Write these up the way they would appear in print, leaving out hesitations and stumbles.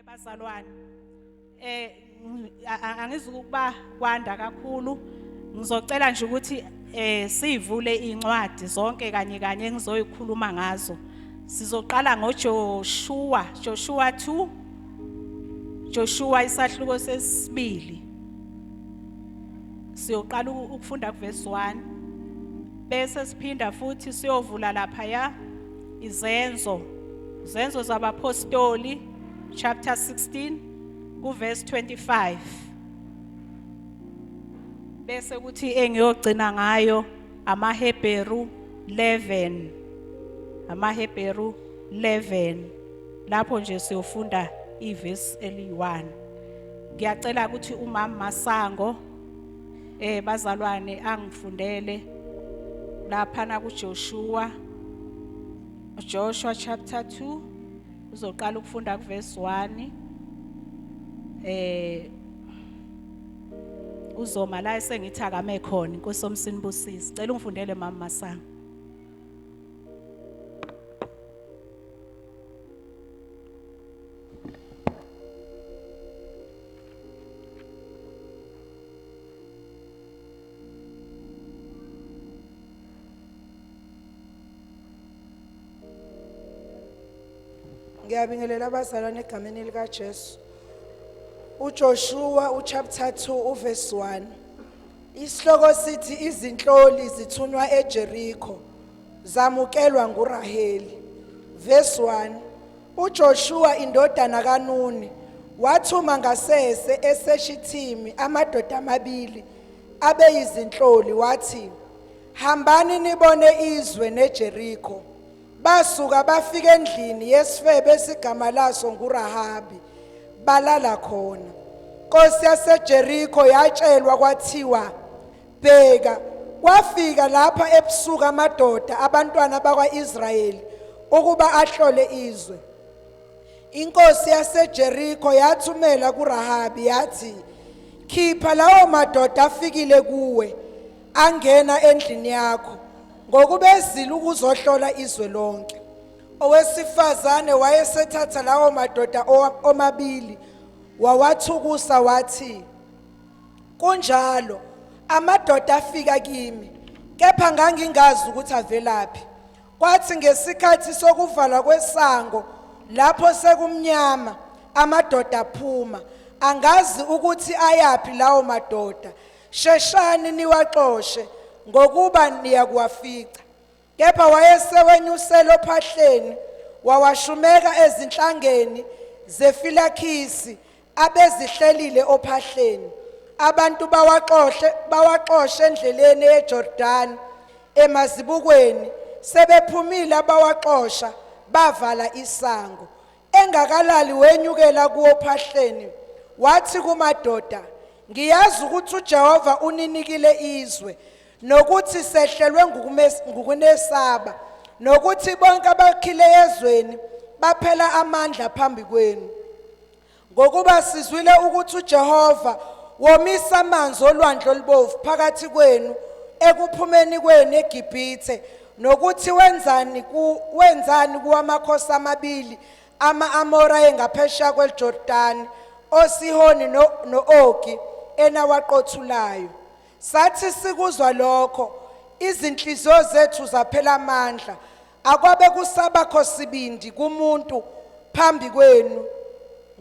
Bazalwane, angizukuba kwanda kakhulu, ngizocela nje ukuthi sivule incwadi zonke kanye kanye engizoyikhuluma ngazo. Sizoqala ngoJoshua, Joshua 2, Joshua isahluko sesibili. Siyoqala ukufunda kuverse 1, bese siphinda futhi siyovula laphaya izenzo zabapostoli chapter 16 kuverse 25, bese kuthi engiyogcina ngayo amaHebheru 11, amaHebheru 11, lapho nje siyofunda ivesi eli-1. Ngiyacela ukuthi umama Masango bazalwane angifundele lapha na kuJoshua, Joshua chapter 2, uzoqala ukufunda kuverse 1. Uzoma la esengithi akame khona. Inkosi omsinibusise. Cela ungifundele mama Masango. Ngiyabingelela abazalwane egameni lika Jesu. uJoshua uchapter 2 uverse 1. Isihloko sithi izinhloli zithunywa eJericho zamukelwa nguRaheli. Verse 1. uJoshua indodana kaNuni wathuma ngasese eseShithimi amadoda amabili abeyizinhloli, wathi, hambani nibone izwe neJericho. Basuka bafika endlini yesifebe esigama laso nguRahabi, balala khona. Nkosi yaseJericho yatshelwa kwathiwa, bheka, kwafika lapha ebusuku amadoda abantwana bakwaIsrayeli ukuba ahlole izwe. Inkosi yaseJericho yathumela kuRahabi yathi, khipha lawo madoda afikile kuwe angena endlini yakho, ngokubezile ukuzohlola izwe lonke. Owesifazane wayesethatha lawo madoda omabili wawathukusa wathi, kunjalo, amadoda afika kimi, kepha ngangingazi ukuthi avelaphi. Kwathi ngesikhathi sokuvalwa kwesango lapho sekumnyama, amadoda aphuma, angazi ukuthi ayapi lawo madoda. Sheshani niwaxoshe, ngokuba niyakuwafica. Kepha wayesewenyusela ophahleni, wawashumeka ezinhlangeni zefilakhisi abezihlelile ophahleni. Abantu bawaxoshe endleleni eJordani emazibukweni, sebephumile abawaxosha bavala isango. Engakalali wenyukela kuwo ophahleni, wathi kumadoda, ngiyazi ukuthi uJehova uninikile izwe, nokuthi sehlelwe ngukunesaba, nokuthi bonke abakhile ezweni baphela amandla phambi kwenu. Ngokuba sizwile ukuthi uJehova womisa amanzi olwandle olubovu phakathi kwenu ekuphumeni kwenu eGibhithe, nokuthi wenzani kuwamakhosi amabili ama-Amora engaphesheya kweJordani, oSihoni no-Ogi enawaqothulayo. Sathi sikuzwa lokho, izinhliziyo zethu zaphela amandla, akwabe kusabakho sibindi kumuntu phambi kwenu,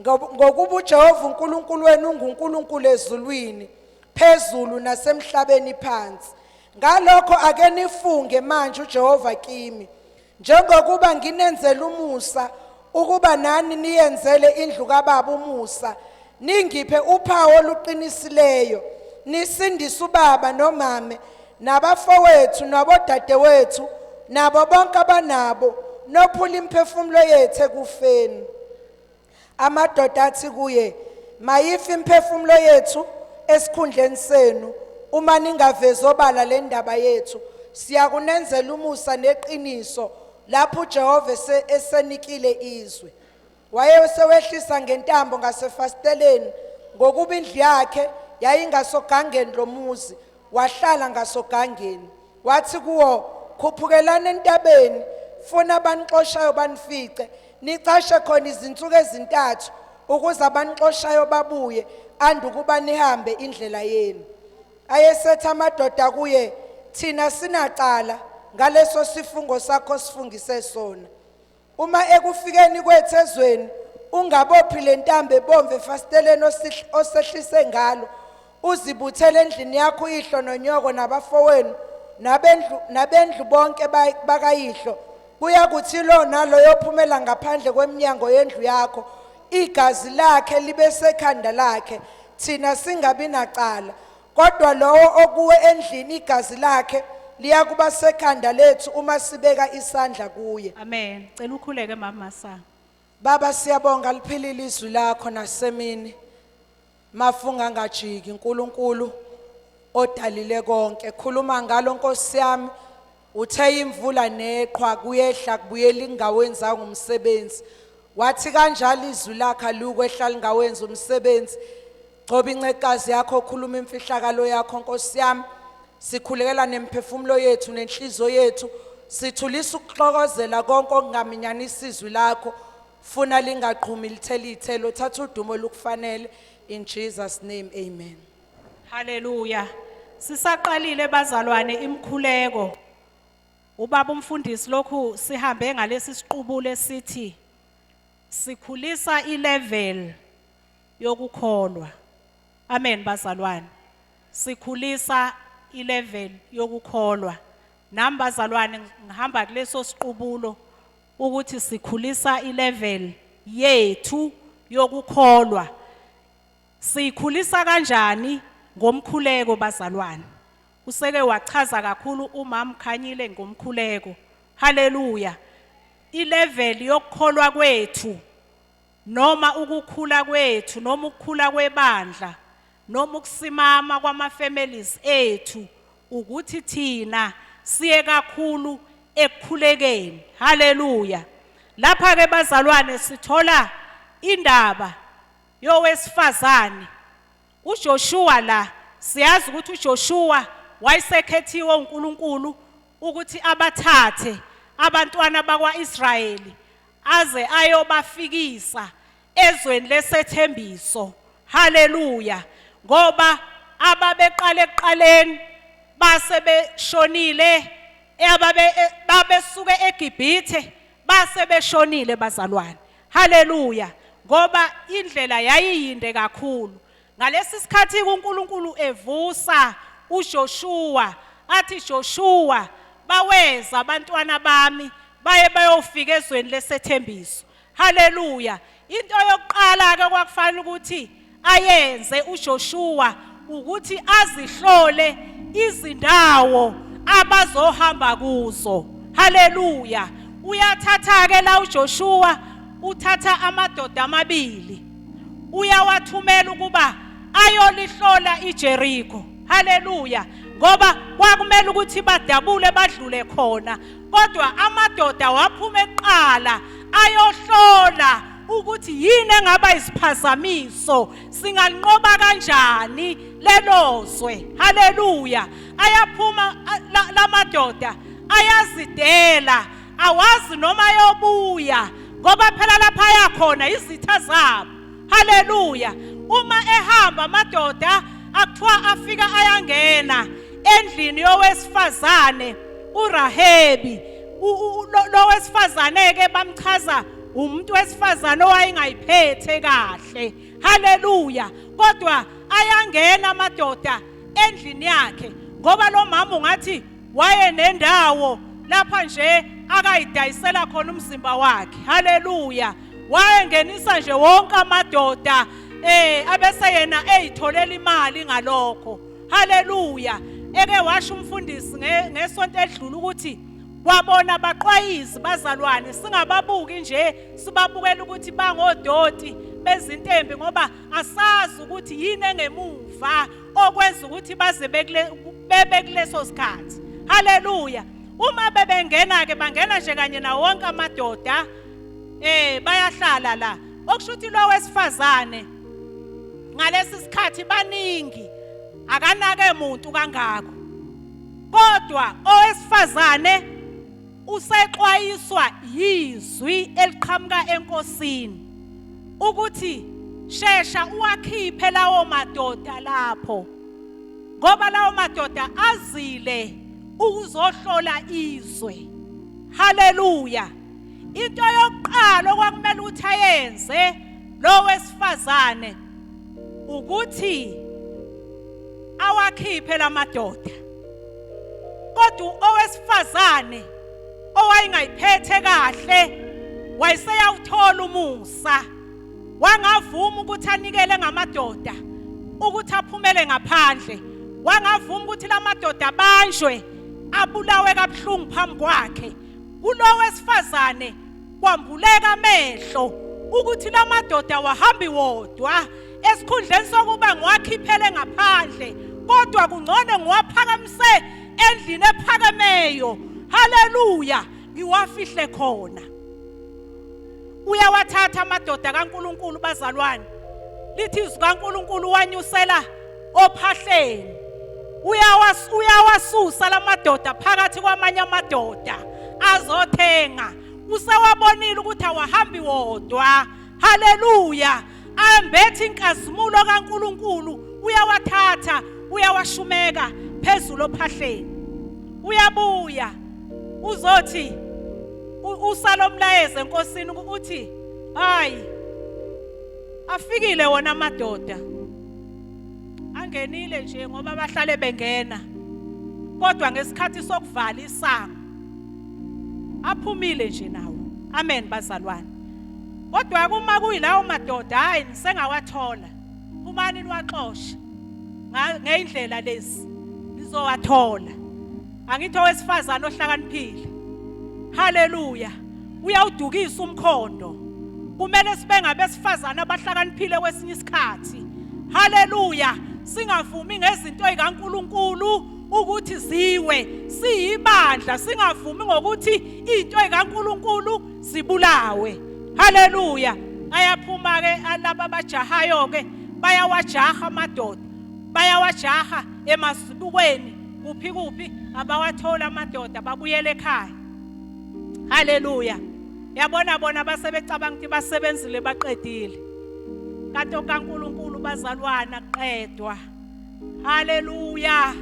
ngokuba uJehova uNkulunkulu wenu unguNkulunkulu ezulwini phezulu nasemhlabeni phansi. Ngalokho ake nifunge manje uJehova kimi, njengokuba nginenzela umusa, ukuba nani niyenzele indlu kababa umusa, ningiphe uphawu oluqinisileyo, nisindise ubaba nomame nabafowethu nabodadewethu nabo bonke abanabo, nophula imiphefumulo yethu ekufeni. Amadoda athi kuye, mayife imiphefumulo yethu esikhundleni senu, uma ningavezi obala le ndaba yethu, siyakunenzela umusa neqiniso lapho uJehova esenikile izwe. Wayesewehlisa ngentambo ngasefasiteleni, ngokuba indlu yakhe yayingasogangeni lomuzi, wahlala ngasogangeni. Wathi kuwo, khuphukelani entabeni, funa abanixoshayo banifice, nicashe khona izinsuku ezintathu, Ukuze abanixoshayo babuye andukuba nihambe indlela yenu. Ayesethi amadoda kuye, thina sinacala ngaleso sifungo sakho sifungise sona. Uma ekufikeni kwethu ezweni ungabophi lentambo ebomvu efasiteleni osehlise ngalo, uzibuthele endlini yakho uyihlo nonyoko nabafowenu nabendlu bonke bakayihlo. Kuyakuthi lo naloyo ophumela ngaphandle kweminyango yendlu yakho, igazi lakhe libe sekhanda lakhe, thina singabi nacala. Kodwa lowo okuwe endlini igazi lakhe liyakuba sekhanda lethu uma sibeka isandla kuye. Amen. Cela ukhuleke mama Masango. Baba, siyabonga, liphilile izwi lakho nasemini. Mafunga ngajiki uNkulunkulu odalile konke. Khuluma ngalo Nkosi yami. Uthe imvula neqhwa kuyehla kubuyela ingawenza ngumsebenzi. Wathi kanjalo izwi lakhe alukwehla lingawenza umsebenzi. Gcoba incekazi yakho, khuluma imfihlakalo yakho Nkosi yami. Sikhulekela nemphefumulo yethu nenhliziyo yethu. Sithulisa ukuxokozela konke okungaminyanisa izwi lakho. Funa lingaqhumi lithele ithelo, thatha udumo lukufanele in Jesus name, amen. Hallelujah. Sisaqalile bazalwane imkhuleko. Ubaba umfundisi lokhu sihambe ngalesi siqubulo esithi sikhulisa ilevel yokukholwa. Amen bazalwane. Sikhulisa ilevel yokukholwa. Nami bazalwane ngihamba kuleso siqubulo ukuthi sikhulisa ilevel yethu yokukholwa. Sikhulisa kanjani? Ngomkhuleko bazalwane. Useke wachaza kakhulu umama Khanyile ngomkhuleko. Haleluya. Ilevel yokukholwa kwethu noma ukukhula kwethu noma ukukhula kwebandla noma ukusimama kwama families ethu ukuthi thina siye kakhulu ekukhulekeni. Haleluya. Lapha ke bazalwane sithola indaba yowesifazane uJoshua. La siyazi ukuthi uJoshua wayesekhethiwe uNkulunkulu ukuthi abathathe abantwana bakwaIsrayeli aze ayobafikisa ezweni lesethembiso. Haleluya. Ngoba ababeqale ekuqaleni base beshonile, ababe babesuke eGibhithe base beshonile bazalwane. Haleluya. Ngoba indlela yayiyinde kakhulu. Ngalesi sikhathi uNkulunkulu evusa uJoshua athi, Joshua, baweza abantwana bami baye bayofika ezweni lesethembiso. Haleluya. Into yokuqala ke kwakufanele ukuthi ayenze uJoshua ukuthi azihlole izindawo abazohamba kuzo. Haleluya. Uyathatha ke la uJoshua, uthatha amadoda amabili uyawathumela ukuba ayolihlola iJericho. Haleluya. Ngoba kwakumele ukuthi badabule badlule khona, kodwa amadoda waphuma eqala ayohlola ukuthi yini engaba isiphazamiso, singanqoba kanjani lelozwe. Haleluya. Ayaphuma lamadoda ayazidela, awazi noma ayobuya ngoba phela lapha yakhona izitha zabo. Haleluya. Uma ehamba amadoda akuthiwa afika ayangena endlini yowesifazane uRahebi. Lo wesifazane ke bamchaza umuntu wesifazane owayengayiphethe kahle. Haleluya. Kodwa ayangena amadoda endlini yakhe ngoba lo mama ungathi waye nendawo lapha nje akayidayisela khona umzimba wakhe. Haleluya. Wayengenisa nje wonke amadoda abese yena eyitholela imali ngalokho. Haleluya. Eke washo umfundisi ngesonto edlula ukuthi kwabona baxwayizi bazalwane, singababuki nje sibabukela ukuthi bangodoti bezintembi, ngoba asazi ukuthi yini engemuva okwenza ukuthi baze bebe kuleso sikhathi. Haleluya. Uma bebengena ke bangena nje kanye nawo wonke amadoda, bayahlala la. Okusho ukuthi lo wesifazane ngalesi sikhathi baningi akanake umuntu kangako, kodwa owesifazane usexwayiswa yizwi eliqhamuka enkosini ukuthi Shesha uwakhiphe lawo madoda lapho, ngoba lawo madoda azile ukuzohlola izwe. Haleluya. Into yokuqala okwakumele ukuthi ayenze lo wesifazane ukuthi awakhiphe lamadoda. Kodwa owesifazane owayengayiphethe kahle wayeseyawuthola umusa, wangavuma ukuthi anikele ngamadoda ukuthi aphumele ngaphandle, wangavuma ukuthi lamadoda abanjwe abulawe kabuhlungu phambi kwakhe. Kulo wesifazane kwambuleka amehlo ukuthi lamadoda wahambi wodwa, esikhundleni sokuba ngiwakhiphele ngaphandle, kodwa kungcono ngiwaphakamise endlini ephakemeyo. Haleluya, ngiwafihle khona. Uyawathatha amadoda kaNkuluNkulu bazalwane, lithi izwi kaNkuluNkulu wanyusela ophahleni, uyawasusa lamadoda phakathi kwamanye amadoda azothenga. Usewabonile ukuthi awahambi wodwa. Haleluya, ambethe inkazimulo kaNkuluNkulu, uyawathatha uyawashumeka phezulu ophahleni. Uyabuya uzothi usalomlayeze enkosini ukuthi hayi, afikile wona amadoda, angenile nje ngoba bahlale bengena, kodwa ngesikhathi sokuvala isango aphumile nje nawo. Amen bazalwane. Kodwa kuma kuyilawo madoda, hayi nisengawathola, phumani niwaxoshe ngeyindlela lezi, nizowathola. Angithi owesifazane ohlakaniphile, haleluya, uyawudukisa umkhondo. Kumele sibe ngabesifazane abahlakaniphile kwesinye isikhathi. Haleluya, singavumi ngezinto zikaNkuluNkulu ukuthi ziwe. Siyibandla, singavumi ngokuthi into zikaNkuluNkulu zibulawe. Haleluya. Ayaphuma ke alaba abajahayo ke, bayawajaha amadoda, bayawajaha emazibukweni kuphi kuphi, abawathola amadoda, babuyele ekhaya. Haleluya. Yabona bona basebecabanga ukuthi basebenzile baqedile, kanti okaNkuluNkulu bazalwana qedwa. Haleluya,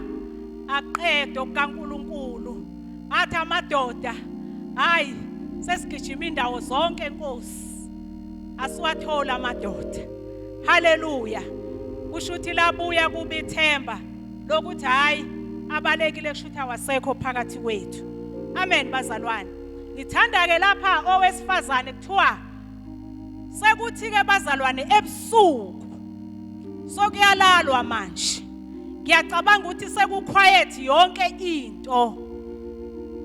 aqedwa okaNkuluNkulu. Athi amadoda, hayi sesigijima indawo zonke Nkosi, asiwathola amadoda. Haleluya. Kusho ukuthi labuya kuba ithemba lokuthi hayi abalekile, kusho ukuthi awasekho phakathi kwethu. Amen bazalwane. Ngithanda ke lapha owesifazane kuthiwa sekuthi ke bazalwane ebusuku sokuyalalwa manje. Ngiyacabanga ukuthi sekuquiet yonke into.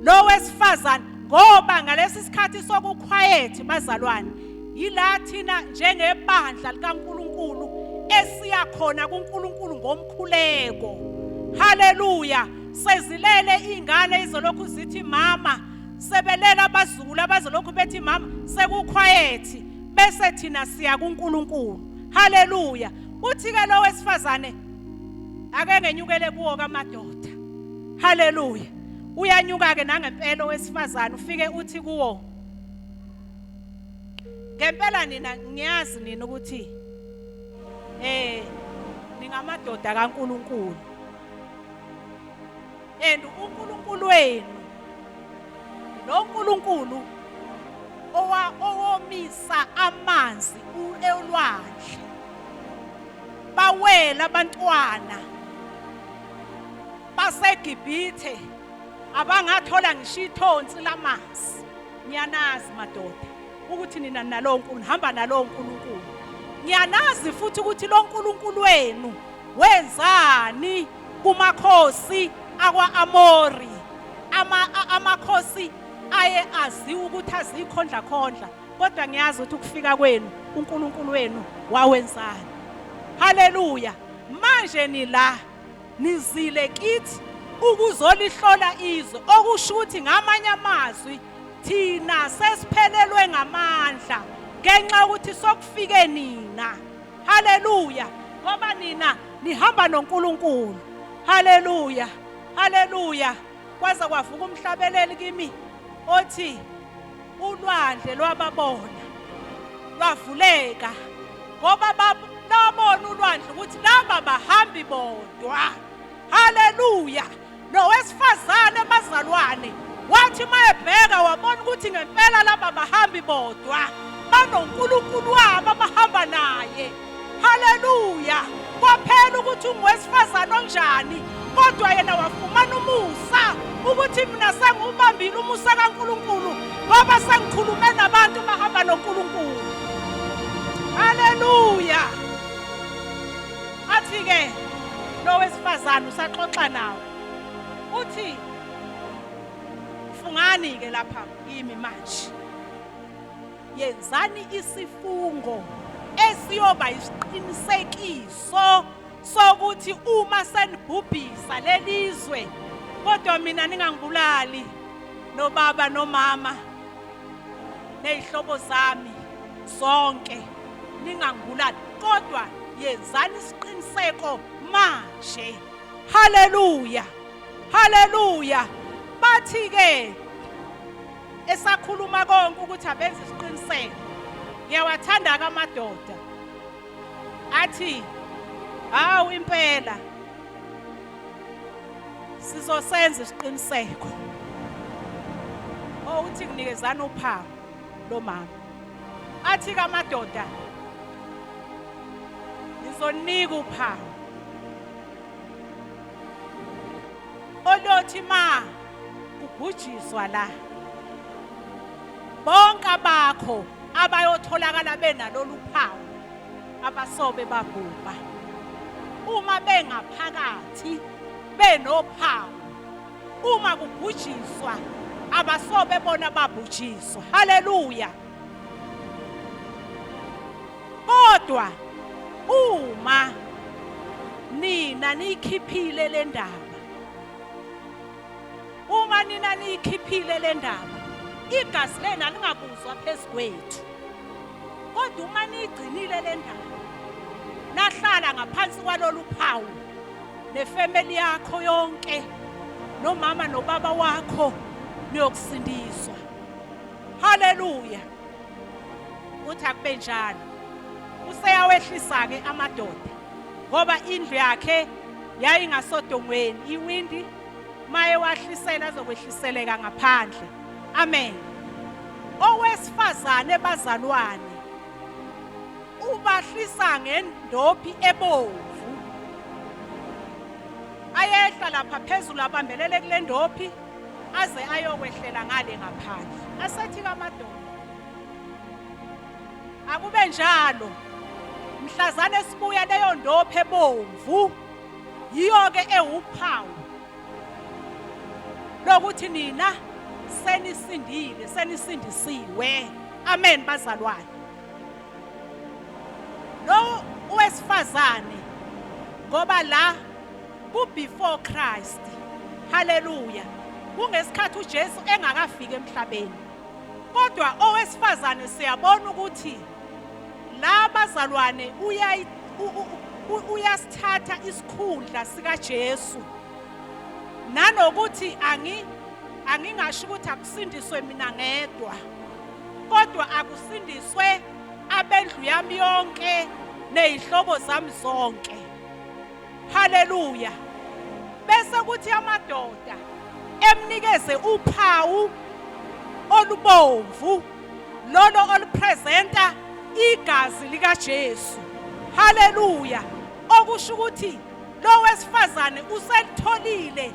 Lo wesifazane, ngoba ngalesi sikhathi sokuquiet bazalwane, yila thina njengebandla likaNkuluNkulu esiya khona kuNkulunkulu ngomkhuleko. Haleluya. Sezilele ingane izolokhu zithi mama, sebelela abazukulu abazolokhu bethi mama, sekuquiet, bese thina siya kuNkulunkulu. Haleluya. Uthi ke lo wesifazane ake ngenyukele kuwo kamadoda. Haleluya. Uyanyuka ke nangempela owesifazane, ufike uthi kuwo, ngempela nina ngiyazi nina ukuthi ningamadoda kaNkuluNkulu, and uNkulunkulu wenu lo nkulunkulu owomisa amanzi elwandle, bawela abantwana baseGibhithe abangathola ngisho ithonsi lamanzi. Ngiyanazi madoda ukuthi nina nalowo Nkulunkulu, hamba nalowo Nkulunkulu. Ngiyanazi futhi ukuthi lo Nkulunkulu wenu wenzani kumakhosi akwa-Amori, amakhosi aye aziwa ukuthi azikhondla khondla, kodwa ngiyazi ukuthi ukufika kwenu uNkulunkulu wenu wawenzani. Haleluya. Manje nila nizile kithi ukuzolihlola izwe, okusho ukuthi ngamanye amazwi thina sesiphelelwe ngamandla ngenxa yokuthi sokufike nina. Haleluya. Ngoba nina nihamba noNkulunkulu. Haleluya. Haleluya. Kwaze kwavuka umhlabeleli kimi othi ulwandle lwababona lwavuleka, ngoba Laba bahambi bodwa. Haleluya. Nowesifazane bazalwane wathi mayebheka wabona ukuthi ngempela laba bahambi bodwa banoNkulunkulu wabo abahamba naye. Haleluya. Kwaphela ukuthi ungowesifazane onjani, kodwa yena wafumana umusa ukuthi mina sengiwubambile umusa kaNkulunkulu ngoba sengikhulume nabantu bahamba noNkulunkulu. Haleluya. Athi-ke lo wesifazane usaxoxa nawo, uthi fungani-ke lapha kimi manje, yenzani isifungo esiyoba isiqinisekiso sokuthi uma senibhubhisa lelizwe kodwa mina ningangibulali nobaba nomama nezihlobo zami zonke, ningangibulali, kodwa yenzani isiqiniseko manje. Haleluya, haleluya. Bathi ke esakhuluma konke ukuthi abenze isiqiniseko, ngiyawathanda ke amadoda athi hawu impela sizosenza isiqiniseko. Oh, uthi kunikezana uphawu lo mama, athi kamadoda ngizonika uphawu olothi ma kubhujiswa la bonke abakho abayotholakala benalolu phawu abasobe babhubha uma bengaphakathi benophawu, uma kubhujiswa abasobe bona babhujiswa. Haleluya. Kodwa uma nina niyikhiphile le ndaba, uma nina niyikhiphile le ndaba, igazi lena lingabuzwa phezu kwethu. Kodwa uma niyigcinile le ndaba, nahlala ngaphansi kwalolu phawu nefamily yakho yonke nomama nobaba wakho, niyokusindiswa. Haleluya. Uthi akube njalo. Useyawehlisa ke amadoda ngoba indlu yakhe yayingasodongweni, iwindi maye wahlisela azokwehliseleka ngaphandle. Amen. Owesifazane bazalwane ubahlisa ngendophi ebomvu, ayehla lapha phezulu abambelele kule ndophi aze ayokwehlela ngale ngaphandle. Asethi kamadoda akube njalo, mhlazane sibuya leyo ndophi ebomvu yiyo-ke ewuphawu lokuthi nina senisindile, senisindisiwe. Amen bazalwane. Lo wesifazane ngoba la ku before Christ. Haleluya. Kungesikhathi uJesu engakafiki emhlabeni. Kodwa owesifazane siyabona ukuthi la bazalwane uyasithatha isikhundla sikaJesu, nanokuthi angingasho ukuthi akusindiswe mina ngedwa, kodwa akusindiswe abendlu yami yonke nezihlobo zami zonke. Haleluya. Bese kuthi amadoda emnikeze uphawu olubomvu, lolo olupresenta igazi likaJesu. Haleluya. Okusho ukuthi lo wesifazane uselitholile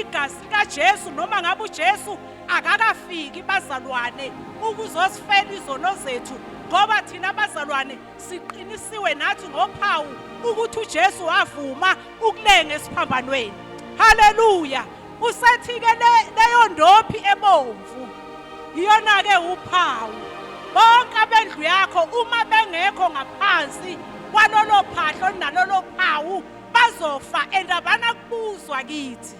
igazi likaJesu, noma ngabe uJesu akakafiki bazalwane ukuzosifela izono zethu, ngoba thina bazalwane siqinisiwe nathi ngophawu ukuthi uJesu wavuma ukulenga esiphambanweni. Haleluya. Usethi-ke leyo ndophi ebomvu iyona-ke uphawu. Bonke abendlu yakho uma bengekho ngaphansi kwalolo phahlo nalolo phawu bazofa, and abanakubuzwa kithi.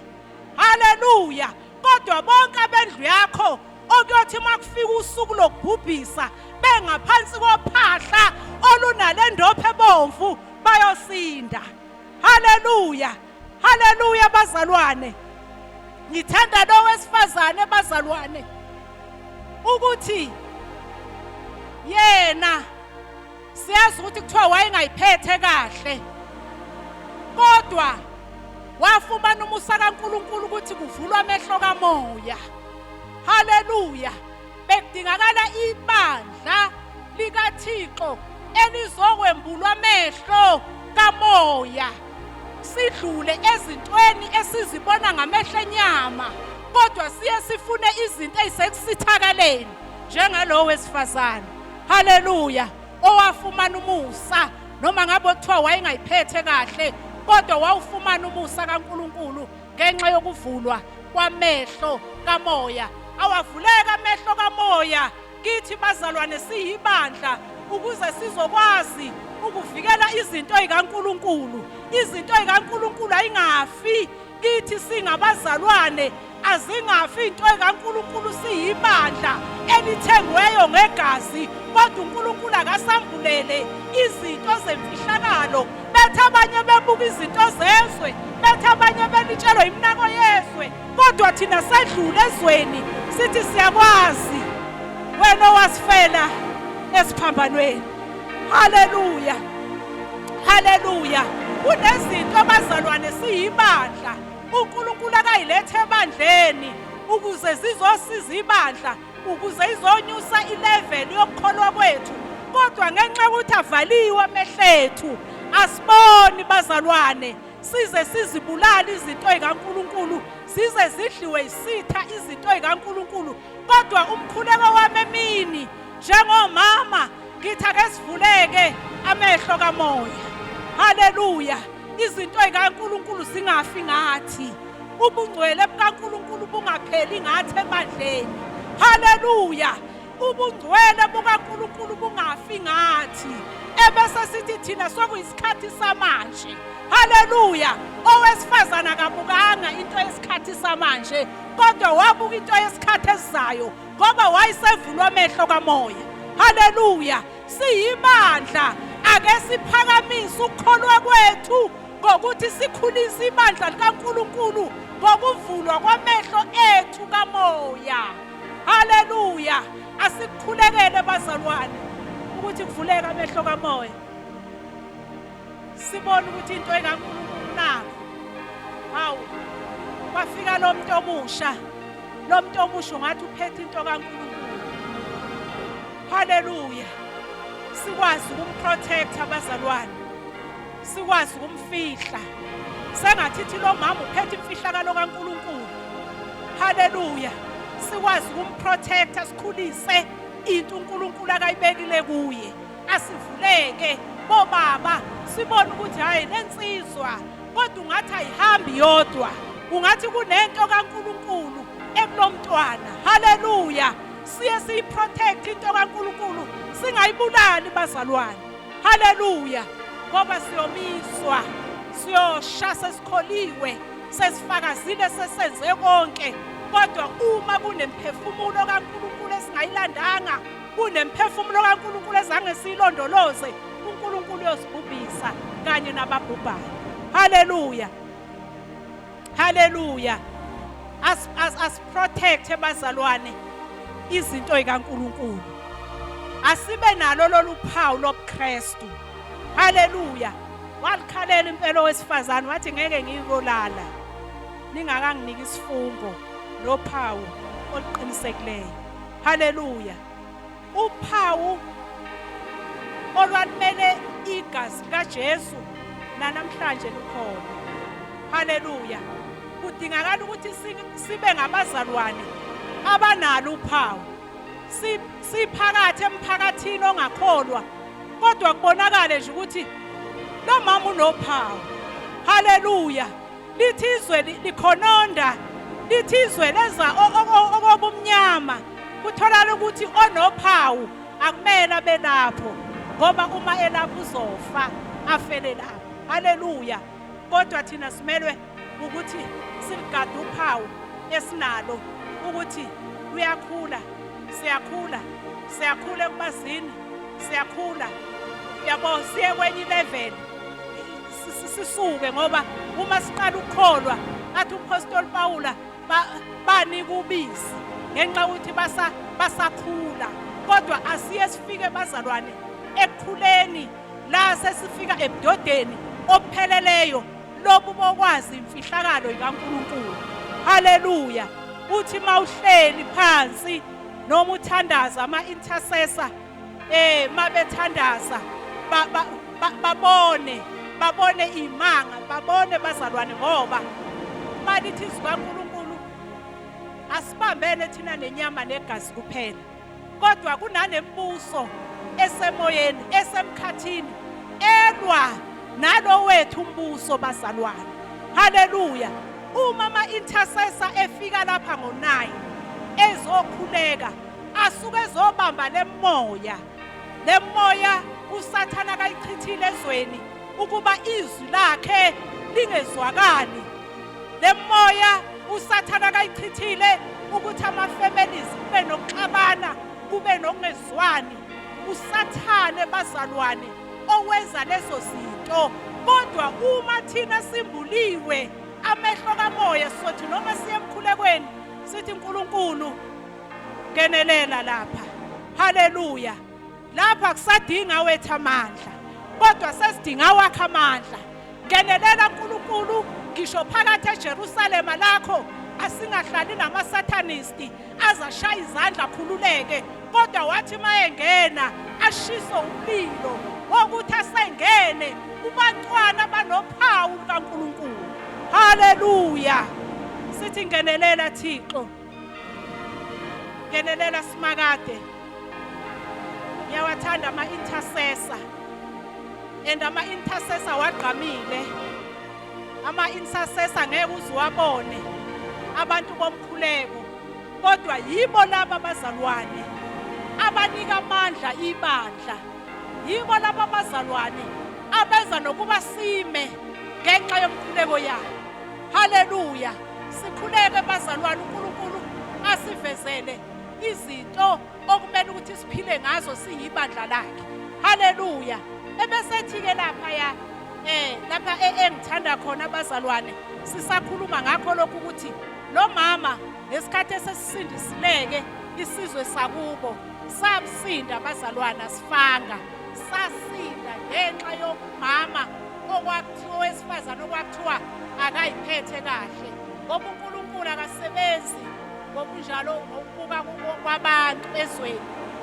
Haleluya. Kodwa bonke abendlu yakho okuyothi uma kufika usuku lokubhubhisa bengaphansi kophahla olunale ndophi ebomvu bayosinda. Haleluya. Haleluya bazalwane. Ngithanda lo wesifazane bazalwane ukuthi yena siyazi ukuthi kuthiwa wayengayiphethe kahle. Kodwa wafumana umusa kaNkulunkulu ukuthi kuvulwa amehlo kamoya. Haleluya! Bekudingakala ibandla likaThixo elizokwembulwa amehlo kamoya, sidlule ezintweni esizibona ngamehlo enyama, kodwa siye sifune izinto ezisekusithakaleni njengalowo wesifazane. Haleluya! Owafumana umusa, noma ngabe kuthiwa wayengayiphethe kahle, kodwa wawufumana umusa kaNkulunkulu ngenxa yokuvulwa kwamehlo kamoya. Awavuleka amehlo kamoya kithi bazalwane siyibandla, ukuze sizokwazi ukuvikela izinto zikaNkulunkulu. Izinto zikaNkulunkulu ayingafi kithi singabazalwane, azingafi into kaNkulunkulu siyibandla elithengweyo ngegazi, kodwa uNkulunkulu akasambulele izinto zemfihlakalo. Bethi abanye bebuka izinto zezwe, bethi abanye belitshelwa iminako yezwe, kodwa thina sedlule ezweni, sithi siyakwazi wena owasifela esiphambanweni. Haleluya, haleluya! Kunezinto abazalwane siyibandla uNkulunkulu akayilethe ebandleni ukuze zizosiza ibandla, ukuze izonyusa ilevel yokukholwa kwethu, kodwa ngenxa yokuthi avaliwe amehlo ethu asiboni bazalwane, size sizibulale izinto zikaNkulunkulu, size zidliwe isitha izinto zikaNkulunkulu. Kodwa umkhuleko wami emini njengomama ngithi ake sivuleke amehlo kamoya. Haleluya! Izinto zikaNkulunkulu zingafi ngathi, ubungcwele bukaNkulunkulu bungapheli ngathi ebandleni. Haleluya! Ubungcwele bukaNkulunkulu bungafi ngathi, ebese sithi thina sokuyisikhathi samanje. Haleluya! Owesifazana akabukanga into yesikhathi samanje, kodwa wabuka into yesikhathi esizayo, ngoba wayesevulwa amehlo kamoya. Haleluya! Siyibandla, ake siphakamise ukukholwa kwethu ngokuthi sikhulise ibandla likaNkulunkulu ngokuvulwa kwamehlo ethu kamoya. Haleluya! Asikukhulekele bazalwane ukuthi kuvuleke amehlo kamoya, sibone ukuthi into ekaNkulunkulu nakho. Hawu, kwafika lo muntu omusha, lo muntu omusha ungathi uphethe into kaNkulunkulu. Haleluya! Sikwazi ukumprotect abazalwane, sikwazi ukumfihla, sengathi thi lo mama uphethe imfihlakalo kaNkulunkulu. Haleluya! Sikwazi ukumprotecta, sikhulise into uNkulunkulu akayibekile kuye. Asivuleke bobaba, sibone ukuthi hayi lensizwa, kodwa ungathi ayihambi yodwa, ungathi kunento kaNkulunkulu ekulomntwana. Haleluya! Siye siyiprotect into kaNkulunkulu, singayibulali bazalwane. Haleluya! Ngoba siyomiswa, siyosha sesikholiwe, sesifakazile, sesenze konke, kodwa uma kunemphefumulo kaNkulunkulu esingayilandanga, kunemphefumulo kaNkulunkulu ezange siyilondoloze, uNkulunkulu uyosibhubhisa kanye nababhubhayo. Haleluya, haleluya! As as as protect bazalwane izinto zikaNkulunkulu, asibe nalo lolu phawu lobuKristu. Haleluya! Walikhalela impela owesifazane, wathi ngeke ngiyikolala ningakanginiki isifungo nophawu oluqinisekileyo. Haleluya! Uphawu olwalimele igazi likaJesu nanamhlanje lukhona. Haleluya! Kudingakala ukuthi sibe ngabazalwane abanalo uphawu, siphakathi emphakathini ongakholwa, kodwa kubonakale nje ukuthi lo mama unophawu. Haleluya! Lithi izwe likhononda, lithi izwe leza okobumnyama, kutholakala ukuthi onophawu akumele abe lapho, ngoba uma elapho uzofa afele lapho. Haleluya! Kodwa thina simelwe ukuthi siligade uphawu esinalo, ukuthi luyakhula, siyakhula, siyakhula ekubazini, siyakhula, yabo, siye kwenye ilevel, sisuke. Ngoba uma siqala ukukholwa, athi umpostoli Pawula banika ubisi ngenxa yokuthi basakhula, kodwa asiye sifike bazalwane ekukhuleni la sesifika ebudodeni obupheleleyo. Lobu bokwazi imfihlakalo ikaNkulunkulu. Haleluya. Uthi mawuhleli phansi noma uthandaza ama-intercessor mabethandaza babone babone imanga babone bazalwane ngoba malithi izwi kaNkulunkulu asibambene thina nenyama negazi kuphela kodwa kunanembuso esemoyeni esemkhathini elwa nalo wethu umbuso bazalwane. Haleluya. Uma ama-intercessor efika lapha ngo-9 ezokhuleka asuke ezobamba lemoya lemoya uSathana kayichithile ezweni ukuba izwi lakhe lingezwakali. Lemoya uSathana kayichithile ukuthi ama-families kube nokuxabana kube nokungezwani. USathane bazalwane owenza lezo zinto, kodwa uma thina simbuliwe amehlo kamoya sothi noma siye emkhulekweni sithi uNkulunkulu ngenelela lapha. Haleluya. Lapha kusadinga wethu amandla, kodwa sesidinga wakhe amandla. Ngenelela uNkulunkulu ngisho phakathi eJerusalema lakho, asingahlali namasatanisti azashaya izandla akhululeke, kodwa wathi mayengena ashise umlilo wokuthi asengene kubantwana abanophawu lukaNkulunkulu. Haleluya. Sithi ngenelela Thixo, ngenelela Simakade. Ngiyawathanda ama-intercessor and ama-intercessor wagqamile. Ama-intercessor ngeke uziwabone abantu bomkhuleko, kodwa yibo laba bazalwane abanika amandla ibandla, yibo laba bazalwane abenza nokuba sime ngenxa yomkhuleko yabo. Haleluya. Sikhuleke bazalwane, uNkulunkulu asivezele izinto okumele ukuthi siphile ngazo siyibandla lakhe. Haleluya. Ebesethi-ke lapha ya lapha engithanda khona abazalwane, sisakhuluma ngakho lokhu ukuthi lo mama ngesikhathi esesisindisileke isizwe sakubo sasinda abazalwane, asifanga, sasinda ngenxa yomama okwakuthiwa owesifazane okwakuthiwa akayiphethe kahle, ngoba uNkulunkulu akasebenzi ngokunjalo ngokubuka kwabantu ezweni,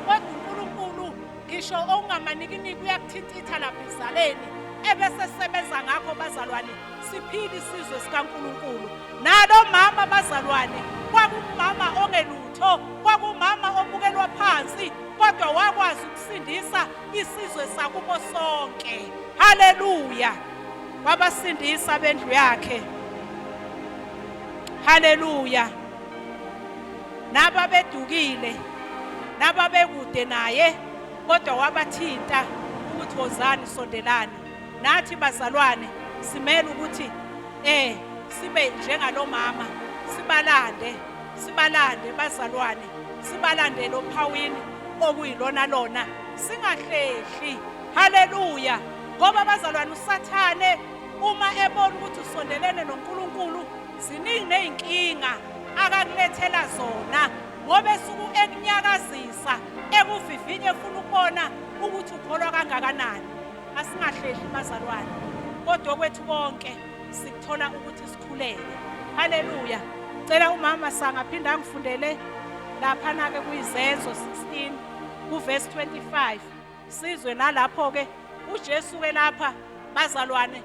kodwa uNkulunkulu ngisho okungamanikiniki uyakuthintitha lapha ezaleni ebese sebenza ngakho. Bazalwane, siphile isizwe sikaNkulunkulu. Nalo mama bazalwane kwakumama ongelutho, kwakumama obukelwa phansi, kodwa wakwazi ukusindisa isizwe sakubo sonke. Haleluya. Wabasindisa bendlu yakhe. Haleluya. Nababedukile, nababekude naye, kodwa wabathinta ukuthi wozani, sondelani. Nathi bazalwane simele ukuthi sibe njengalomama, sibalande, sibalande bazalwane, sibalandele ophawini okuyilona lona, singahlehli. Haleluya. Ngoba bazalwane uSathane uma ebona ukuthi usondelene noNkulunkulu, ziningi nezinkinga akakulethela zona, ngoba esuku ekunyakazisa ekuvivinye efuna ukubona ukuthi ukholwa kangakanani. Asingahlehli bazalwane, kodwa okwethu konke sikuthola ukuthi sikhuleke. Haleluya. Cela umama sangaphinda angifundele laphana ke kuyizenzo 16 kuverse 25, sizwe nalapho ke uJesu ke lapha bazalwane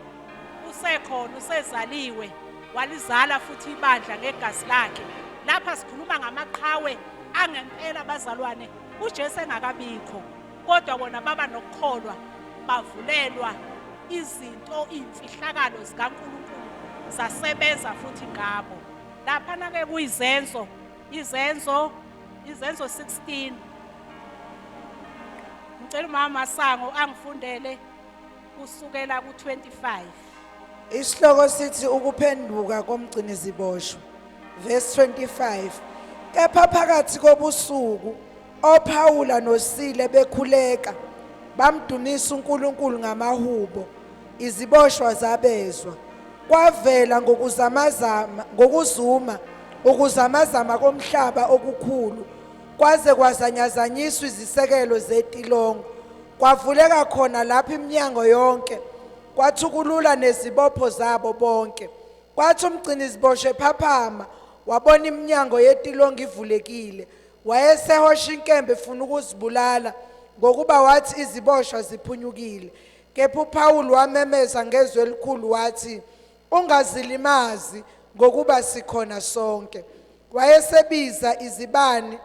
usekhona, usezaliwe, walizala futhi ibandla ngegazi lakhe. Lapha sikhuluma ngamaqhawe angempela bazalwane, uJesu engakabikho, kodwa bona baba nokukholwa, bavulelwa izinto, imfihlakalo zikaNkulunkulu zasebenza futhi ngabo. Laphana ke kuyizenzo, izenzo, izenzo 16. Ngicela umama Masango angifundele kusukela ku-25. Isihloko sithi ukuphenduka komgciniziboshwa. Verse 25. Kepha phakathi kobusuku oPawula noSile bekhuleka bamdumisa uNkulunkulu ngamahubo, iziboshwa zabezwa. Kwavela ngokuzamazama, ngokuzuma, ukuzamazama komhlaba okukhulu, kwaze kwazanyazanyiswa izisekelo zetilongo, kwavuleka khona lapho iminyango yonke, Kwathukulula nezibopho zabo bonke. Kwathi umgciniziboshwe ephaphama, wabona iminyango yetilongo ivulekile. Wayesehosha inkemba efuna ukuzibulala, ngokuba wathi iziboshwa ziphunyukile. Kepha uPawulu wamemeza ngezwi elikhulu wathi, Ungazilimazi, ngokuba sikhona sonke. Wayesebiza izibani,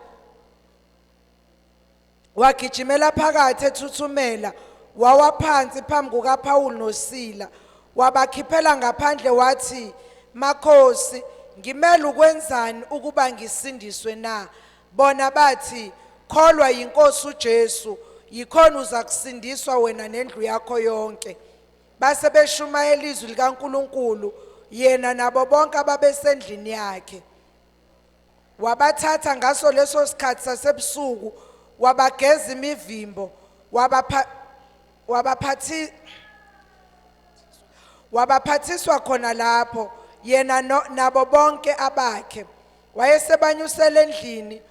wagijimela phakathi ethuthumela, wawa phansi phambi kukaPawulu noSila. Wabakhiphela ngaphandle wathi, Makhosi, ngimele ukwenzani ukuba ngisindiswe na? Bona bathi, Kholwa yiNkosi uJesu, yikhona uzakusindiswa wena nendlu yakho yonke. Base beshumayela izwi likaNkulunkulu, yena nabo bonke ababesendlini yakhe. Wabathatha ngaso leso sikhathi sasebusuku, wabageza imivimbo, wabapha wabaphathi wabaphathiswa khona lapho yena no, nabo bonke abakhe. Wayesebanyusela endlini,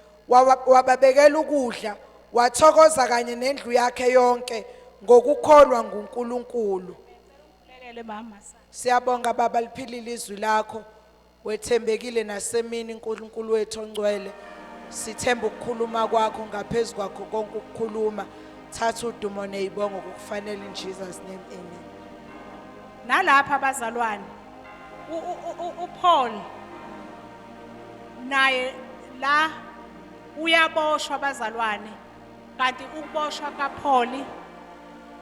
wababekela ukudla, wathokoza kanye nendlu yakhe yonke ngokukholwa nguNkulunkulu. Lelele mama. Siyabonga Baba, liphilile izwi lakho. Wethembekile nasemini uNkulunkulu wethu ongcwele. Sithemba ukukhuluma kwakho ngaphezulu kwakho konke ukukhuluma. Thatha udumo nezibongo kukufanele in Jesus name, amen. Nalapha abazalwane, uPaul naye la uyaboshwa abazalwane, kanti ukuboshwa kaPaul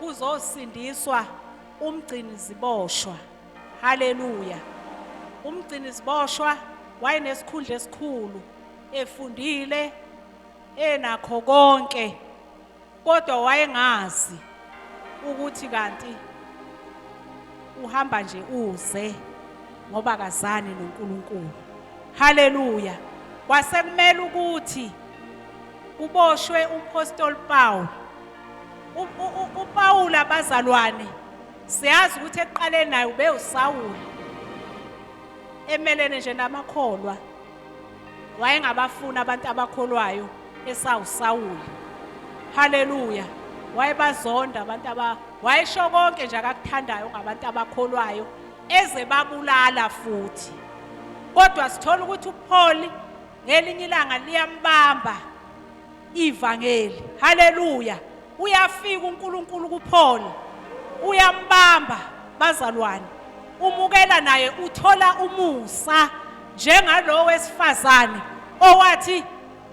kuzosindiswa umgcini ziboshwa. Haleluya. Umgcini ziboshwa wayenesikhundla esikhulu, efundile, enakho konke, kodwa wayengazi ukuthi kanti uhamba nje uze ngoba akazani noNkulunkulu. Haleluya. Kwasekumele ukuthi kuboshwe umpostoli Paul. UPaul abazalwane siyazi ukuthi ekuqaleni naye ube uSawuli, emelene nje namakholwa, wayengabafuna abantu abakholwayo esawuSawuli. Haleluya. Wayebazonda abantu aba, wayesho konke nje akakuthandayo ngabantu abakholwayo, eze babulala futhi. Kodwa sithola ukuthi uPaul ngelinye ilanga liyambamba ivangeli. Haleluya. Uyafika uNkulunkulu kuPaul, uyambamba bazalwane, umukela naye, uthola umusa njengalo wesifazane owathi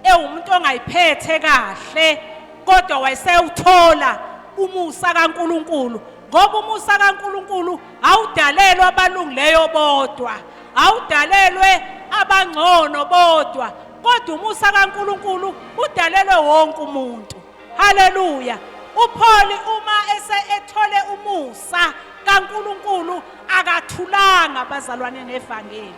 ewumuntu ongayiphethe kahle, kodwa wayesewuthola umusa kaNkulunkulu, ngoba umusa kaNkulunkulu awudalelwe abalungileyo bodwa, awudalelwe abangcono bodwa, kodwa umusa kaNkulunkulu udalelwe wonke umuntu. Haleluya. uPaul uma ese ethole umusa kaNkulunkulu akathulanga abazalwane nevangeli.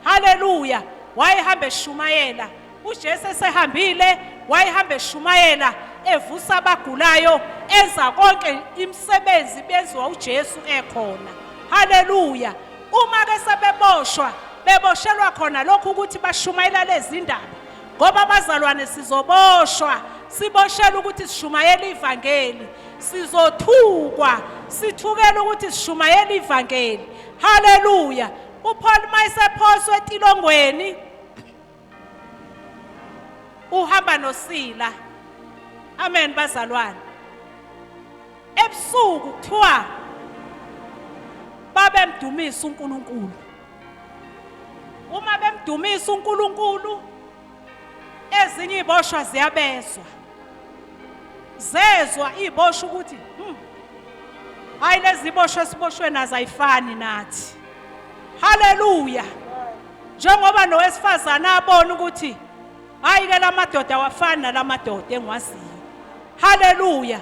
Haleluya. Wayehamba eshumayela. uJesu esehambile wayehamba eshumayela, evusa abagulayo, enza konke imisebenzi benziwa uJesu ekhona. Haleluya. Uma ke sebeboshwa, beboshelwa khona lokhu ukuthi bashumayela lezi ndaba, ngoba abazalwane sizoboshwa, siboshelwa ukuthi sishumayele ivangeli, sizothukwa, sithukela ukuthi sishumayele ivangeli. Haleluya. uPaul mayesephoswe etilongweni uhamba noSila. Amen bazalwane. Ebusuku kuthiwa babemdumisa uNkulunkulu. Uma bemdumisa uNkulunkulu, ezinye iziboshwa ziyabezwa, zezwa iziboshwa ukuthi hayi lezi ziboshwa esiboshwe nazo ayifani nathi. Haleluya. Njengoba nowesifazane abona ukuthi hayi ke lamadoda awafani nalamadoda engiwaziyo. Haleluya.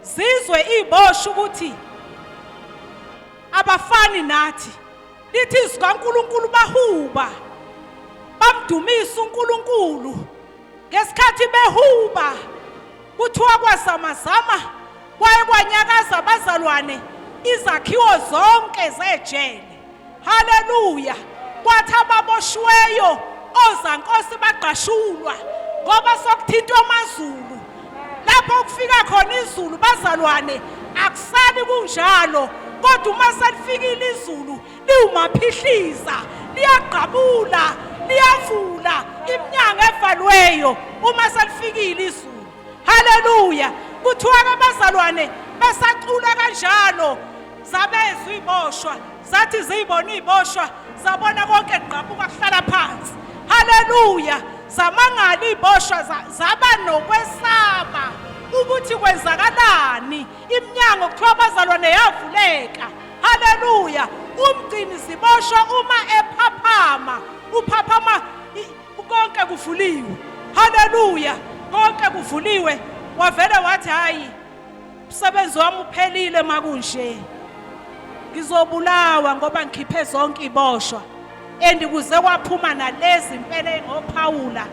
Zizwe iziboshwa ukuthi abafani nathi. Lithi izwi kaNkulunkulu bahuba, bamdumisa uNkulunkulu. Ngesikhathi behuba kuthiwa kwazamazama, kwaye kwanyakaza abazalwane izakhiwo zonke zejele. Haleluya. Kwathi ababoshiweyo ozankosi bagqashulwa, ngoba sokuthintwa amazulu. Lapho kufika khona izulu bazalwane akusali kunjalo, kodwa Kodwa uma selifikile izulu liwumaphihliza, liyagqabula, liyavula iminyango evaliweyo uma selifikile izulu. Haleluya! Kuthiwa ke bazalwane besacula kanjalo, zabezwa iboshwa, zathi ziyibona iboshwa, zabona konke kugqabuka kuhlala phansi. Haleluya! Zamangala iboshwa, zaba nokwesaba ukuthi kwenzakalani. Iminyango kuthiwa abazalwane yavuleka. Haleluya! Umgcini ziboshwa uma ephaphama, uphaphama konke kuvuliwe. Haleluya! Konke kuvuliwe. Wavele wathi hayi, umsebenzi wami uphelile makunje, ngizobulawa ngoba ngikhiphe zonke iboshwa. And kuze kwaphuma nalezi impela engophawula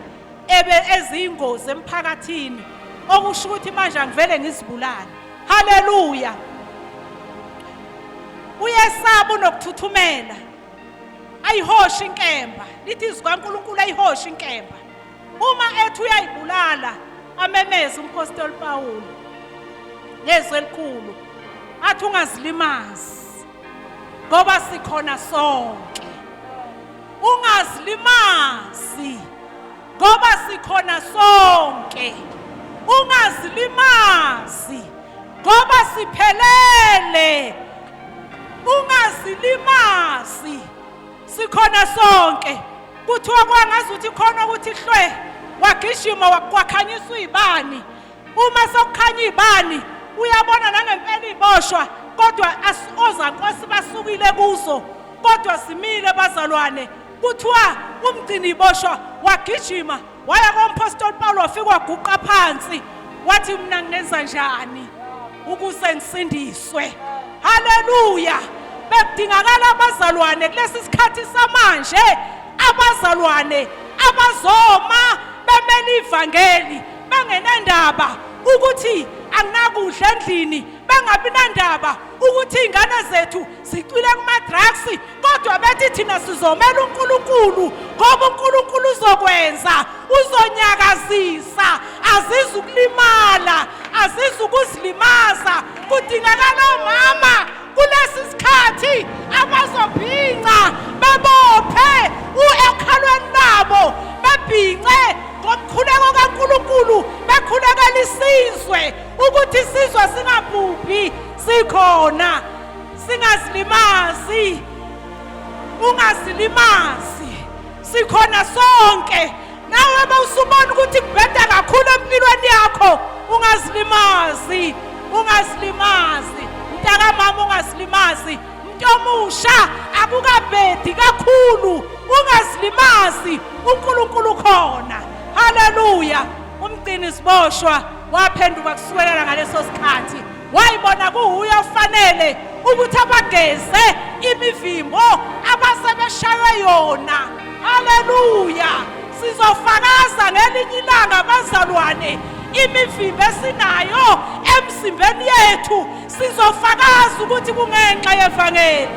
ebe eziyingozi emphakathini, okusho ukuthi manje angivele ngizibulale. Haleluya! Uyesaba unokuthuthumela, ayihoshe inkemba. Lithi izwi kaNkulunkulu ayihoshe inkemba. Uma ethi uyayibulala, amemeze umpostoli Pawulu ngezwi elikhulu athi ungazilimazi ngoba sikhona sonke. Ungazilimazi ngoba sikhona sonke. Ungazilimazi ngoba siphelele. Ungazilimazi, sikhona sonke. Kuthiwa kwangazuthi khona ukuthi hlwe wagijima kwakhanyiswa izibani. Uma sekukhanya izibani uyabona nangempela iboshwa, kodwa ozankosi basukile kuzo, kodwa simile bazalwane. Kuthiwa umgcini iboshwa wagijima waya kompostoli Paul, wafika waguqa phansi wathi mina ngingenza njani ukuze ngisindiswe? Haleluya! Bekudingakala abazalwane kulesi sikhathi samanje, abazalwane abazoma bemele ivangeli, bengenandaba ukuthi anginakudla endlini, bengabi nandaba ukuthi iy'ngane zethu zicwile kuma-drugs, kodwa bethi thina sizomela uNkulunkulu ngoba uNkulunkulu uzokwenza, uzonyakazisa, azizukulimala, azizukuzilimaza. Kudingakala omama kulesi sikhathi abazobhinca bebophe ekhalweni labo, bebhince ngomkhuleko kaNkulunkulu, bekhulekela isizwe ukuthi isizwe singabhubhi, sikhona, singazilimazi. Ungazilimazi, sikhona sonke. Nawe bawusubona ukuthi kubheda kakhulu empilweni yakho, ungazilimazi, ungazilimazi mntakamama, ungazilimazi mntu omusha, akukabhedi kakhulu, ungazilimazi, uNkulunkulu khona. Haleluya! Umgcini siboshwa waphenduka kusukela ngaleso sikhathi, wayibona kuwuye ofanele ukuthi abageze imivimbo abasebeshaywe yona. Haleluya! Sizofakaza ngelinye ilanga bazalwane, imivimbo esinayo emzimbeni yethu, sizofakaza ukuthi kungenxa yevangeli.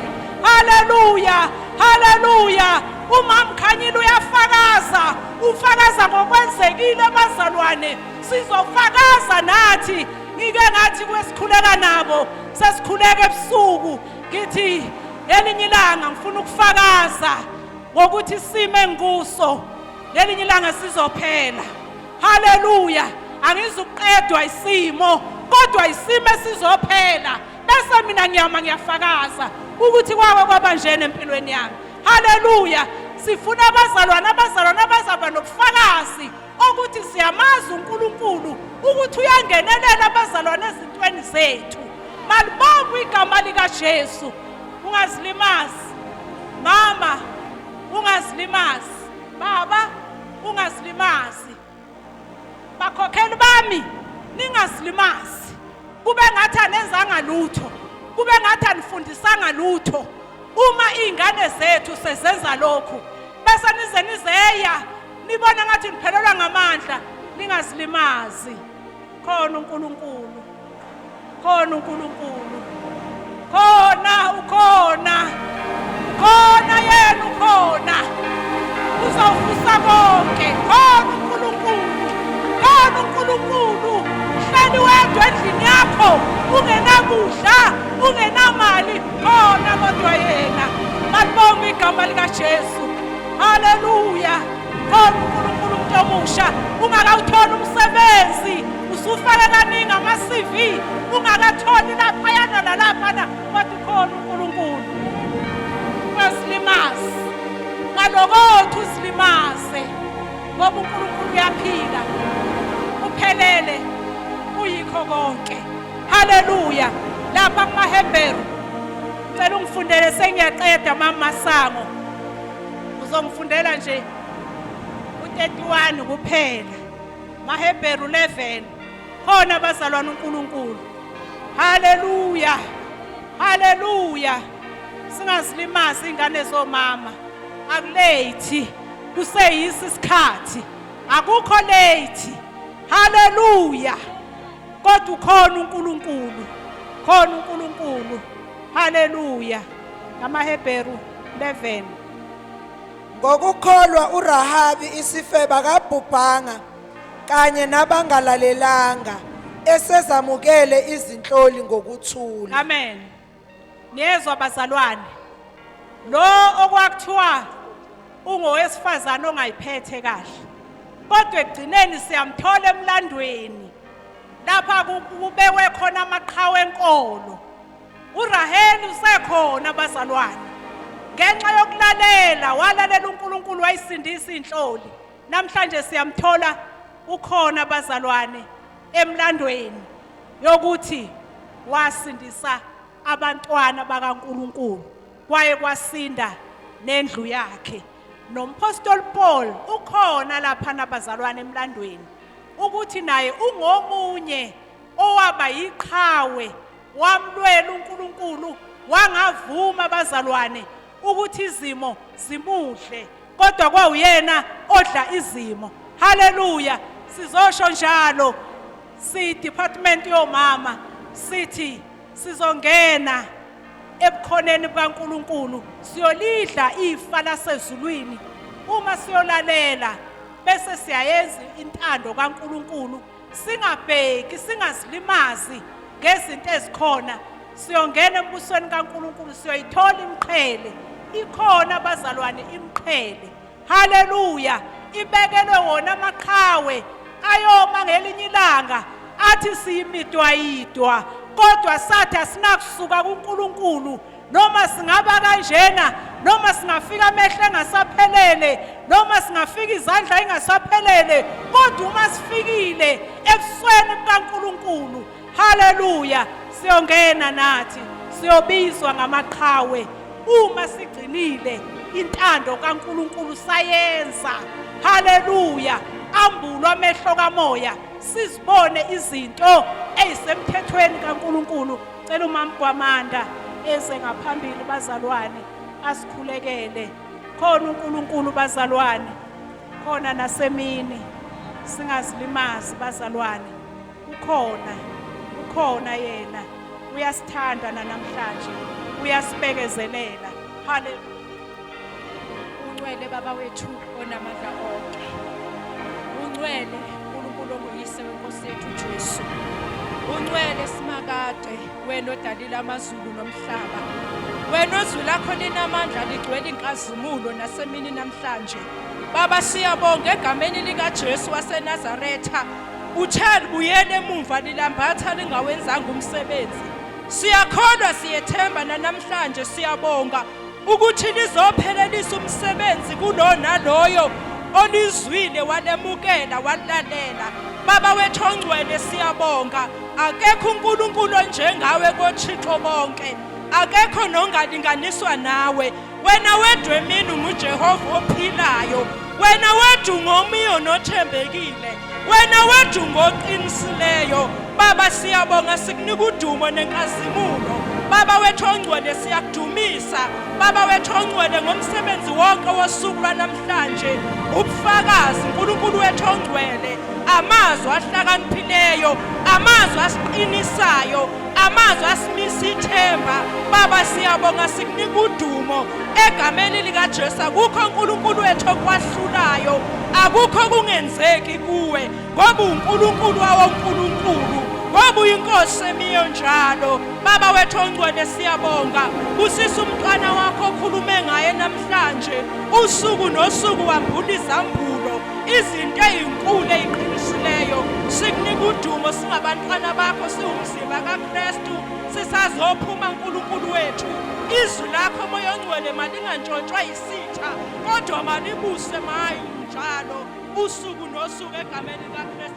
Haleluya! Haleluya! Umama Khanyile uyafakaza, ufakaza ngokwenzekile bazalwane, sizofakaza nathi. Ngike ngathi kwesikhuleka nabo, sesikhuleka ebusuku, ngithi ngelinye ilanga ngifuna ukufakaza ngokuthi sime ngikuso, ngelinye ilanga sizophela. Haleluya! Angizukuqedwa isimo, kodwa isimo esizophela, bese mina ngiyama ngiyafakaza ukuthi kwake kwaba njena empilweni yami. Haleluya! Sifuna abazalwane, abazalwane abazaba nobufakazi ukuthi siyamazi uNkulunkulu, ukuthi uyangenelela abazalwane ezintweni zethu. Malibongwe igama likaJesu. Ungazilimazi mama, ungazilimazi baba, ungazilimazi bakhokheli bami, ningazilimazi. Kube ngathi anenzanga lutho, kube ngathi anifundisanga lutho. Uma iy'ngane zethu sezenza lokhu, bese nize nizeya nibona ngathi niphelelwa ngamandla, ningazilimazi. Khona uNkulunkulu, khona uNkulunkulu, khona ukhona, khona yena ukhona, uzovusa konke. Khona uNkulunkulu, khona uNkulunkulu. Hleli wedwa endlini yakho, ungenakudla, ungenamali, Ngegama likaJesu. Haleluya. Khona uNkulunkulu umuntu omusha ungakawutholi umsebenzi, usufake kaningi ama-CV ungakatholi laphayana nalaphana, kodwa ukhona uNkulunkulu. Ungazilimazi ngalokothu, uzilimaze, ngoba uNkulunkulu uyaphila, uphelele, uyikho konke. Haleluya. Lapha kumaHebheru, ngicela ungifundele, sengiyaqeda. Mama Masango, uzongifundela nje u-31 kuphela, maHebheru 11. Khona bazalwane uNkulunkulu. Haleluya, haleluya. Singazilimazi ingane zomama. Aku-late, kuseyisi isikhathi, akukho late. Haleluya. Kodwa ukhona uNkulunkulu, khona uNkulunkulu. Haleluya. NgamaHebheru 11. Ngokukholwa uRahabi isifeba kabhubhanga kanye nabangalalelanga, esezamukele izinhloli ngokuthula. Amen. Niyezwa bazalwane, lo okwakuthiwa ungowesifazane ongayiphethe kahle, kodwa ekugcineni siyamthola emlandweni lapha kubekwe khona amaqhawe enkolo. uRaheli usekhona bazalwane, ngenxa yokulalela, walalela uNkulunkulu, wayisindisa inhloli. Namhlanje siyamthola ukhona bazalwane emlandweni yokuthi wasindisa abantwana bakaNkulunkulu, kwaye kwasinda nendlu yakhe. Nompostoli Paul ukhona lapha nabazalwane emlandweni, ukuthi naye ungomunye owaba yiqhawe, wamlwela uNkulunkulu, wangavuma bazalwane ukuthi izimo zimudle, kodwa kwawuyena odla izimo. Haleluya. Sizosho njalo si department yomama, sithi sizongena ebukhoneni bukaNkulunkulu, siyolidla ifa lasezulwini uma siyolalela bese siyayenza intando kaNkulunkulu, singabheki, singazilimazi ngezinto ezikhona. Siyongena embusweni kaNkulunkulu, siyoyithola imiqhele. Ikhona bazalwane imiqhele. Haleluya. Ibekelwe wona amaqhawe ayoma ngelinye ilanga athi siyimidwayidwa, kodwa sathi asinakusuka kuNkulunkulu, noma singaba kanjena, noma singafika amehlo engasaphelele, noma singafika izandla engasaphelele, kodwa uma sifikile ebusweni bukaNkulunkulu, haleluya, siyongena nathi, siyobizwa ngamaqhawe uma sigcinile intando kaNkulunkulu sayenza. Haleluya. Ambulwa amehlo kamoya, sizibone izinto ezisemthethweni kaNkulunkulu. Cela umama Gwamanda eze ngaphambili bazalwane, asikhulekele. Khona uNkulunkulu bazalwane, khona nasemini. Singazilimazi bazalwane, ukhona, ukhona yena, uyasithanda namhlanje, uyasibekezelela. Haleluya. Ungcwele Baba wethu onamandla onke. Ungcwele uNkulunkulu onguyise wenkosi yethu Jesu. Ungcwele simakade, wena odalile amazulu nomhlaba. Wena ozwi lakho linamandla, ligcwele inkazimulo nasemini namhlanje. Baba, siyabonga egameni likaJesu waseNazaretha. Uthe libuyele emumva lilambatha lingawenzanga umsebenzi. Siyakholwa, siyethemba namhlanje, siyabonga ukuthi lizophelelisa umsebenzi kulo naloyo olizwile, walemukela, walalela. Baba wethu ongcwele, siyabonga. Akekho uNkulunkulu onjengawe kothixo bonke, akekho nongalinganiswa nawe. Wena wedwa emini unguJehova ophilayo, wena wedwa ungomiyo nothembekile, wena wedwa ungoqinisileyo. Baba, siyabonga, sikunika udumo nenkazimulo. Baba wethu ongcwele, siyakudumisa Baba wethu ongcwele ngomsebenzi wonke wosuku lwanamhlanje, ubufakazi uNkulunkulu wethu ongcwele, amazwi ahlakaniphileyo, amazwi asiqinisayo, amazwi asimisa ithemba. Baba, siyabonga, sikunika udumo egameni likaJesu. Akukho uNkulunkulu wethu okwahlulayo, akukho kungenzeki kuwe, ngoba uNkulunkulu wawo uNkulunkulu. Ngoba uyinkosi emiyo njalo. Baba wethu ongcwele siyabonga. Busisa umntwana wakho okhulume ngaye namhlanje. Usuku nosuku wambula izambulo, izinto ezinkulu eziqinisileyo. Sikunika udumo singabantwana bakho siwumzimba kaKristu. Sisazophuma uNkulunkulu wethu. Izwi lakho moya ongcwele malingantshontshwa yisitha, kodwa malibuse mayi njalo usuku nosuku egameni likaKristu.